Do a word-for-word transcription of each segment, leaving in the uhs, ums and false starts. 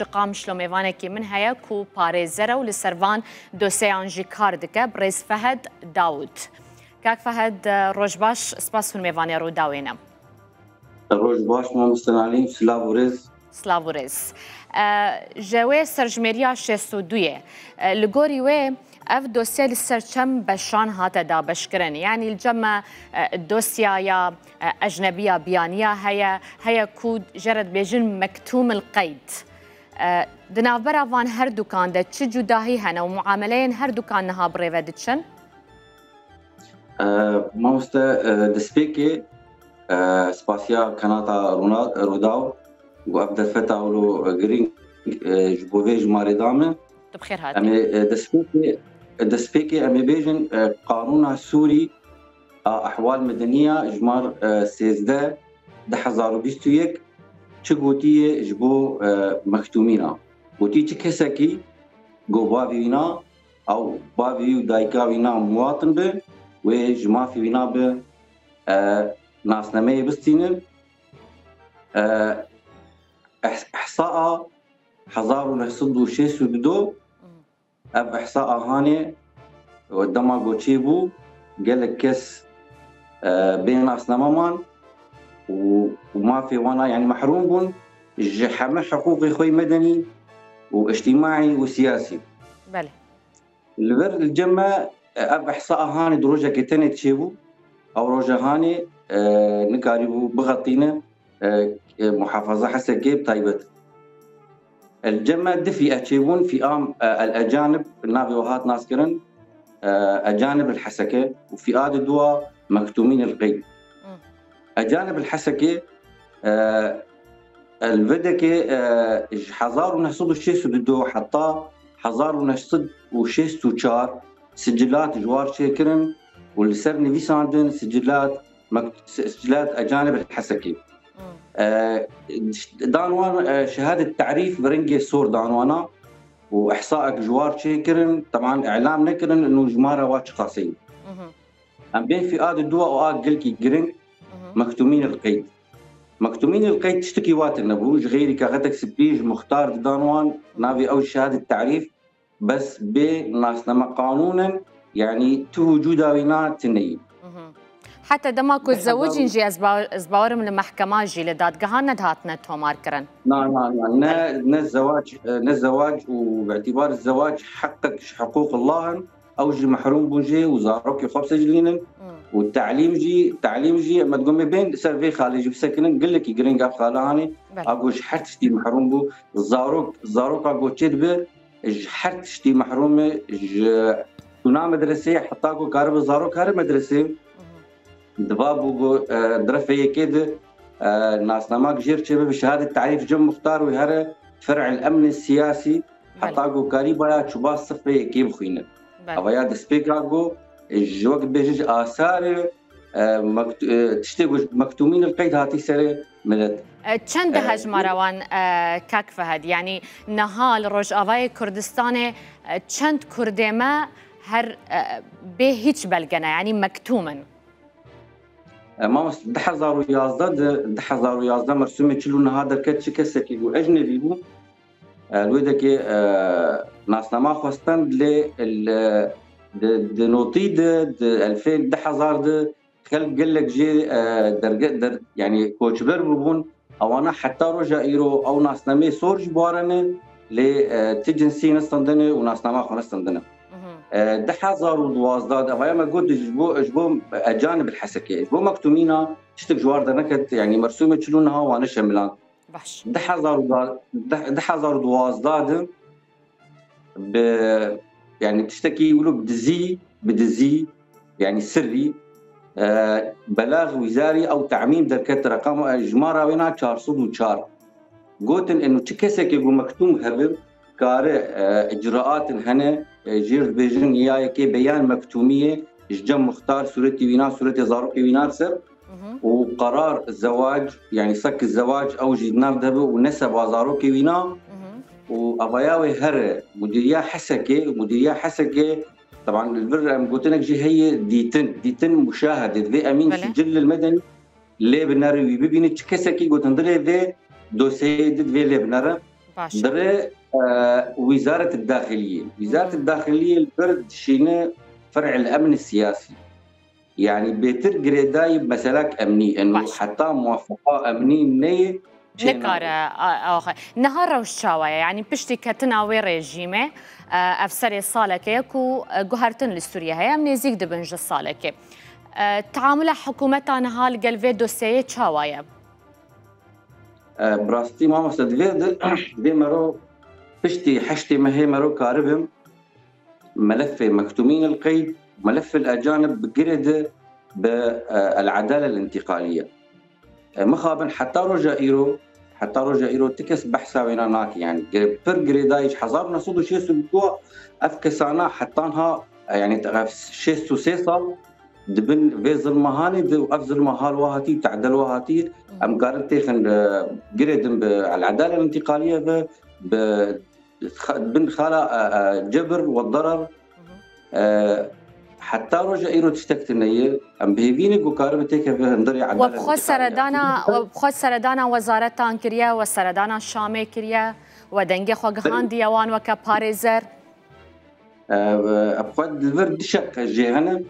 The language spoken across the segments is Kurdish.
Ji Qamişlo mêvanekî min heye ku parêzer e û li ser van dosyeyan jî kar dike, birêz Fehed Dawûd. Kak Fehed, roj baş, spas hûn mêvanê Rûdawê ne. Roj baş, mamoste Nalîn, silav û rêz. Silav û rêz. E, ji wê serjimêriya şêst û duyê, e, li gorî wê ev dosye li ser çend beşan hate dabeşkirin? Yanî li cem me, e, dosyaya, e, ecnebiya biyaniya heye, heye ku jê re dibêjin mektûm el qeyd. E, di navbera van her dukan de çi cudahî hene û muameleyên her dukan niha bi rê ve diçin? E, mamoste, e, destpêkê, e, spasiya kanata Rûna-, Rûdaw, ku ev derfeta wilo girîng, e, ji bo vê jimarê da min. Tu bi xêr hatî. Em ê, e, destpêkê, destpêkê em ê bêjin, e, Qanûna Sûrî a Ehwal Medeniya jimar, e, sêzdeh, du hezar û bîst û yek çi gotiye ji bo, e, mektûmîna? Gotî çi kesekî ku bavê wîna ew bavê wî û dayika wîna muwatin bi, wê ji mafê wîna bi, e, nasnameyê bistînin. E, ihs-, ihsaa hezar û neh sed û şêst û du, ev ihsaa hanê dema ku çêbû, gelek kes, e, bê nasname man û, û mafê wana, yanî mehrûm bûn ji heme hiqûqê xwe yê medenî û îctîmaî û siyasî. Belê. Li vir li cem me, e, ev ihsaa hanê di rojekê tenê çêbû. Ew roja hanê, e, nikarîbû bixetîne, e, e, muhafaza Hesekê bi taybet. Li cem me du fîe çêbûn, fîa, e, el ecanib, navê we hat naskirin, e, ecanib el Heseke û fîa di dua mektûmîn el qeyd. Hmm. Ecanib el Heseke, e, Elvedekê, e, ji hezar û neh sed û şêst û du heta hezar û neh sed û şêst û çar sicilat ji war çêkirin û li ser nivîsandin sicilat, mekt-, sicilat ecanib el Hesekê. Hmm. E, dan wan, e, şehadet tarîf bi rengê sor dan wana û ihsaek ji war çêkirin, teban îlam nekirin, û jimara wa çiqasê ye. Mhm. Em bên fîa di dua û a gelkî giring, Mhm. mektûmîn el qeyd. Mektûmîn el qeyd tiştekî wa tune bû, ji xeyrî kaxetek spî ji muxtar didan wan, navê ew şehadet tarîf, bes bê nasname qanûn in, yanî tu wicûda wî na tune yî. Mhm. Heta dema ku Bi hezar zewicîn jî ez ba-, ez bawerim li mehkema jî li dadgehan nedihatine tomarkirin. Na, na, na, ne, ne zewac, ne zewac û bi îtîbar zewac heqek ji hiqûqillah in, ew jî mehrûm bûn jê û zarokê xwe bisecilînin. Hmm. Û telîm jî, telîm jî, me digot me bên ser vê xalê jî bisekinin, gelekî giring ev xala hanê, Belê. a ku ji her tiştî mehrûm bû. Zarok, zaroka ku çêdibe, ji her tiştî mehrûm e, ji çûna medreseyê heta ku karibe zarok here medresê. Mhm. Diva bû ku, e, di refê yekê de, e, nasnamak jêr çêbe bi şehadet tarîf cem muxtar wî here fer'il emnê siyasî, Belê. heta ku karîbaya çûba sifê yekê bixwîne. Belê. Ava ya destpêka ku, e, ji wek dibêje ji asarê, e, mekt-, e, tiştê ku ji mektûmîn el qeyd hatî serê milet. E, çend E, hejmara wan, e, kak Fehad? Yanî niha li Rojavayê Kurdistanê, e, çend Kurdê me her, e, bê hîç belge ne, yanî mektûm in? E, mamoste, du hezar û yazdeh de, du hezar û yazdeh mersûmê çil û neha derket, çi kesekî ku ecnebî bû, e, li wê dekê, e, nasnama xwe stend, lê li, di, di notî de, di elfê du hezar de xelk gelek jê, e, derge-, der-, yanî koçber bûbûn. Ewana heta roja îro ew nasnameyê sor ji wan re ne, lê, e, ti cinsî nestendine û nasnama xwe nestendine. Mhm. E, du hezar û duwazdeh de, vaya me got, ji bo, ji bo ecanib el Hesekê, ji bo mektûmîna tiştek ji war derneket, yanî mersûmê çil û neha wan neşemiland. Baş. Du hezar û duwazdeh, du hezar û duwazdeh de bi, yanî tiştekî wilo bi dizî, bi dizî, yanî sirrî, e, belax wîzarî ew temîm derket, reqam, e, jimara wê na çar sed û çar. Gotin, eno çi kesekê ku mektûm hebe, kare, e, icraatin hene, e, jêr dibêjin ya yekê beyan mektûmî ye, ji cem muxtar sûretê wîna, sûretê zarokê wîna ser, Mhm. û qerar zewac, yanî sek zewac ew jî di nav de be û ne seba zarokê wîna. Mhm. Û avaya wê here, mudîriya Hesekê, mudîriya Hesekê, teban li vir em gotinek jî heye dîtin, dîtin muşahede, divê emîn Belê. sicil li medenî lê binere wî bibîne, çi kesekî gotin dilê vê dosyeyê di divê lê binere. Baş e. Dirê, e, Wîzaret Daxiliyê. Wîzaret Daxiliyê li vir dişîne fer'il emn siyasî. Yani bêtir girêdayî meselek emnî, eno Baş. Heta muwafeqa emnî neyê, çê Nikare, nabe. A, axe. Niha rewş çawa ye? Yani piştî ketina wê rejîmê, e, ev serê salekê ye ku, e, guhertin li Sûriye heye, em nêzîk dibin ji salekê. E, teamula hikûmeta niha li gel vê dosyeyê çawa ye? E, bi rastî mamoste divê di, divê mero piştî heştê mehê mero karibim melefê mektûmîn el qeyd, melef el ecanib bi girê di bi, e, el edale el intiqaliye. E, mixabin heta roja îro, heta roja îro ti kes behsa wêna nake. Yani gir-, pir girêdayî ji hezar û neh sed û şêst û du ev kesana heta niha, e, yani te-, ev şêst û sê sal dibin vê zilma hanê di û ev zilma hal wa hatî, tedel wa hatî, em karin têxin, e, girêdin bi el edale el intiqaliye ve bi Xa-, bin xala, e, e, cebir ve darar, e, heta roja îro tiştek tune ye. Em bi hêvî ne ku karibe têkeve hundirê We bi xwe seredana, we bi xwe seredana wezaretan kiriye, we seredana Şamê kiriye, we dengê xwe gihandiye wan weke parêzer. E, e, bi xwe li vir di şeq jê hene.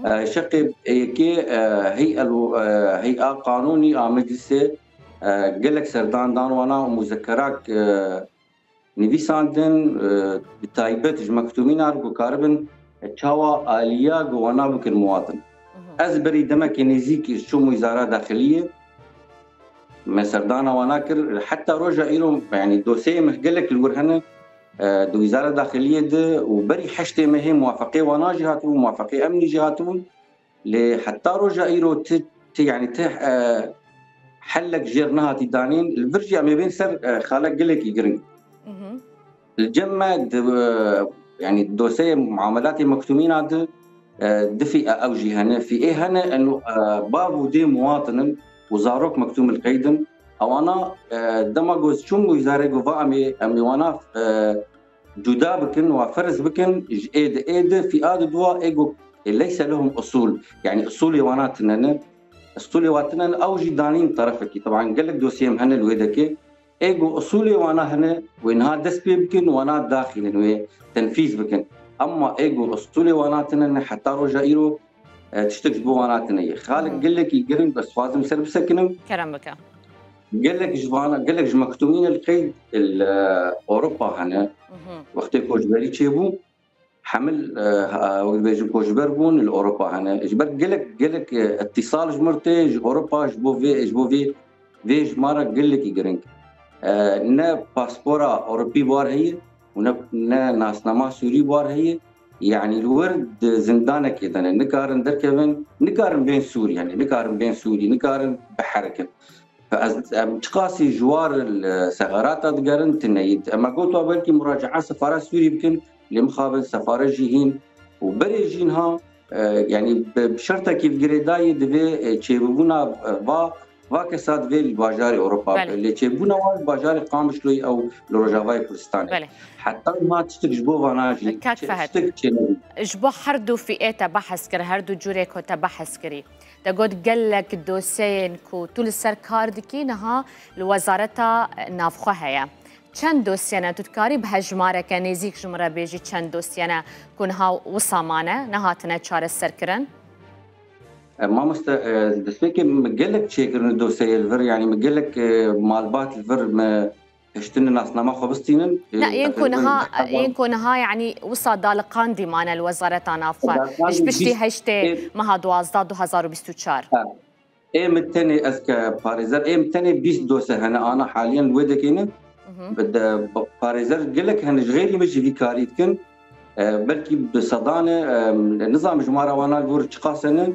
E, şeqê yekê, e, hey'el, e, hey'a qanûnî a meclisê, e, gelek serdan dan wana û muzekerak, e, nivîsandin, e, bi taybet ji mektûmîna re ku karibin, e, çawa aliya ku wana bikin muwatin. Ez berî demekê nêzîk ji çûm Wîzara Daxiliyê, me serdana wana kir, heta roja îro, yani dosyeyê me gelek li wir hene, e, di Wîzara Daxiliyê de û berî heştê mehê muwafeqê wana jî hatibû, muwafeqê emnî jî hatibû. Lê heta roja îro ti, ti, yani ti, e, hellek jêr nehatî danîn. Li vir jî em ê bên ser, e, xalek gelekî giring. Li cem me di, e, yani dosyeyê muamelatê mektûmîna di, e, di fî-, e, ew jî hene. Fîê hene eno, e, bav û dê muwatin in û zarok mektûm il qeyd in. Ewana, e, dema ku ez çûm wîzarê ku va em ê, em ê wana, e, cuda bikin, wa ferz bikin, ji ê di ê di, fîa di dua ê ku, e, leyse lehum usul. Yani usulê wana tine ne. Usulê wa tine ne, ew jî danîn terefekî. Taban gelek dosyê em hene li wê dekê. Ê ku usulê wana hene, wê niha dest pê bikin, wana daxînin, wê tenfîz bikin. Emma ê ku usulê wana tine ne, heta roja îro, e, tiştek ji bo wana tine ye. Xalek gelekî giring, bes xwazim ser bisekinim. Kerem bike. Gelek ji vana, gelek ji mektûmîn el qeyd el, e, Ewropa hene. Wextê koçberî çêbû, hemil, e, ha, wek dibêjin koçber bûn, li Ewropa hene. Ji ber gelek, gelek, e, îtîsal ji mir tê, ji Ewropa, ji bo vê, ji bo vê, vê ji ma re gelekî giring. E, ne paspora Ewropî bar heye û ne, ne nasnama Sûrî bar heye. Yani li wir di zindanekê de ne, nikarin derkevin, nikarin bên Sûrî, yani nikarin bên Sûrî, nikarin biherekin. Fe ez, em çiqasî ji war li segarata digerin tine yî. Em got wa belkî muraca'a sefara Sûrî bikin, lê mixabin sefara jî hîn û berê jî niha, e, yani bi, bi şertekî girêdayî divê, e, çêbûbûna, e, va, va kesa divê li bajarê Ewropa. Belê. Lê çêbûna wan li bajarê Qamişloyê ew li Rojavayê Kurdistanê. Belê. Heta niha tiştek ji bo vana jî Kak çi-, Fehd, tiştek çênebû. Ji bo her du fîê te behs kir, her du cûrê ku te behs kirî. Te got gelek dosyeyên ku tu li ser kar dikî niha li Wezareta Navxwe heye. Çend dosye ne? Tu dikarî bi hejmareke nêzîk ji min re bêjî çend dosye ne ku niha wisa mane, nehatine çareserkirin? E, mamoste, e, destpêkê min gelek çêkirin dosyeyê li vir, yani min gelek, e, malbat li vir me hiştin nasnama xwe bistînin. Ne, yên ku niha, yên ku niha, yani, wisa daliqandî mane li Wezareta Navxwe. Daliqandî Ji piştî bîst heştê ê- meha duwazdeh du hezar û bîst û çar. Ha. Ê min tenê ez ke parêzer, ê min tenê bîst dosye hene ana haliyen li wê dekê ne. Bi de, ba-, parêzer gelek hene ji xêrî min jî vî karî dikin. E, belkî bi sedan e, e, nizam ji ma re wana li vir çiqas hene.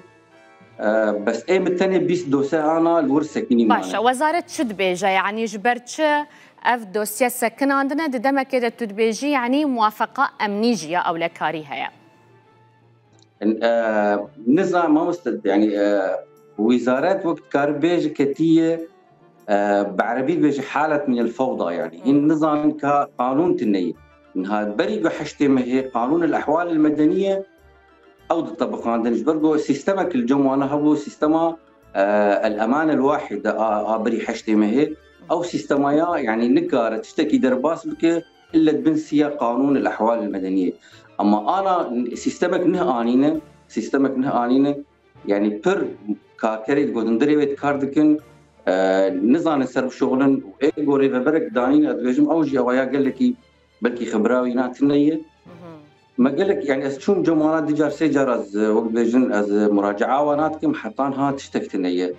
E, bes ê min tenê bîst dosye ana li wir sekinî mane. Baş e, wezaret çi dibêje? Yanî ji ber çi ev dosye sekinandine? Di demekê de tu dibêjî, yanî muwafeqa emnî jî ya ewlekarî heye. E, nizam mamoste, yanî, e, wezaret wek dikare bêje ketiye, e, bi erebî dibêje halet min el fewda, yanî. Hîn nizanin ka qanûn tune ye. Niha berî ku heştê mehê qanûn el ehwal el medeniye, ew ditebiqandin. Ji ber ku sîstemek li cem wana hebû, sîstema, e, el-emane el-wahide a, a berî heştê mehê. ew sîstema ya, yanî nikare tiştekî derbas bike, ille di bin siya qanûn el ehwal el medeniyê. Ama ana sîstemek nih anîne, sîstemek nih anîne, yanî pir karkerê di gotindirê wê kar dikin, e, nizanin ser bişoxilin û ê gorê veberek danîne, ez dibêjim ew jî ewa ya gelekî belkî xibra wî na tune ye. Me gelek, yanî ez çûm cem wana du car, sê car ez, wek dibêjin, ez muracaa wana dikim, heta niha tiştek tune ye.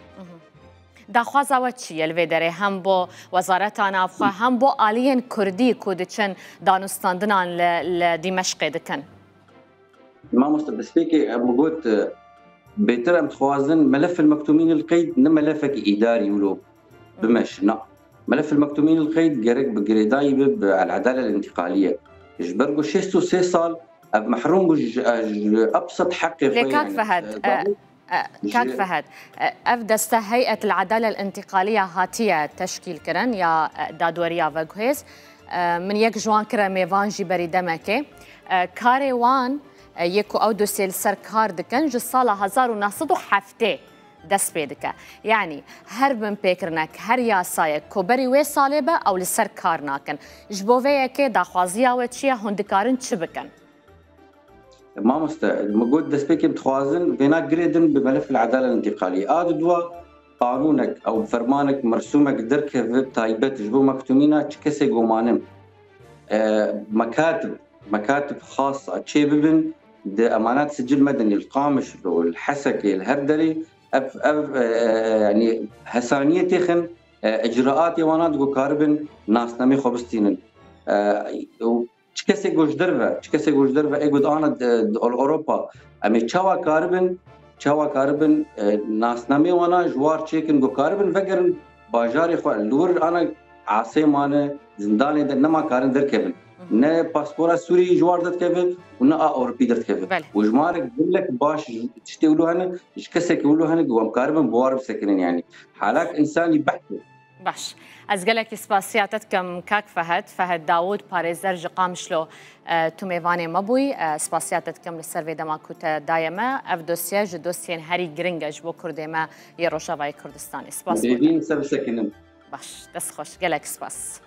Daxwaza we çi ye li vê derê? Hem bo Wezareta Navxwe, hem bo aliyên Kurdî ku diçin danûstandinan li, li Dîmeşqê dikin? Mamoste, destpêkê em got, e, bêtir em dixwazin melef el-mektûmîn el-qeyd ne melefekî îdarî wilo bimeşina. Melef el-mektûmîn el-qeyd gerek bi girêdayî be bi el-edale el-întîqalîye. Ji ber ku şêst û sê sal ev mehrûm bû ji, ji ebsed heqê xwe. Lê kak Fehed, e, e, kak Fehed, e, ev deste Heyet el-Edale el-Întîqalîye hatiye teşkîl kirin ya, e, dadweriya veguhêz. E, min yek ji wan kire mêvan jî berî demekê. E, karê wan, e, yê ku ew dosyê li ser kar dikin, ji sala hezar û neh sed û heftê dest pê dike. Yanî her binpêkirinek, her yasayek ku berî wê salê be, ew li ser kar nakin. Ji bo vê yekê daxwaziya we çi ye? Hûn dikarin çi bikin? Mamoste, min got destpêkê dixwazin vêna girêdin bi melef el-edale el-întîqalî. A di dua qanûnek ew fermanek, mersûmek derkeve taybet ji bo mektûmîna çi kesê gomanim. E, mekatib, mekatib xasa çê bibin di emanat sicil medenî, li Qamişlo, li Hesekê, li her derê ev, ev, e, e, yanî hesaniyê têxin, e, icraatê wana digo karibin nasnamê xwe bistînin. E, û çi kesê ku ji derve, çi kesê ku ji derve ê got ana di, di Ewropa, em ê çawa karibin, çawa karibin, e, nasnamê wana ji war çêkin, ku karibin vegerin bajarê xwe, li wir ana asê mane, zindanê de nema karin derkevin. Ne paspora Sûriyê ji war derdikeve û ne a Ewropî derdikeve. Belê. Û jimarek gelek baş tiştê wilo hene, ji kesekî wilo hene ku em karibin bi war bisekinin yanî. Halak însanî behs e. Baş. Ez gelekî spasiya te dikim kak Fehed, Fehed Dawûd, parêzer ji Qamişlo, e, tu mêvanê me bûyî. E, spasiya te dikim li ser vê dema ku te daye me. Ev dosye ji dosyên herî giring e ji bo Kurdê me yê Rojavayê Kurdistanê. Spas bo te. Bêdîn ser bisekinin. Baş, dest xweş. Gelek spas.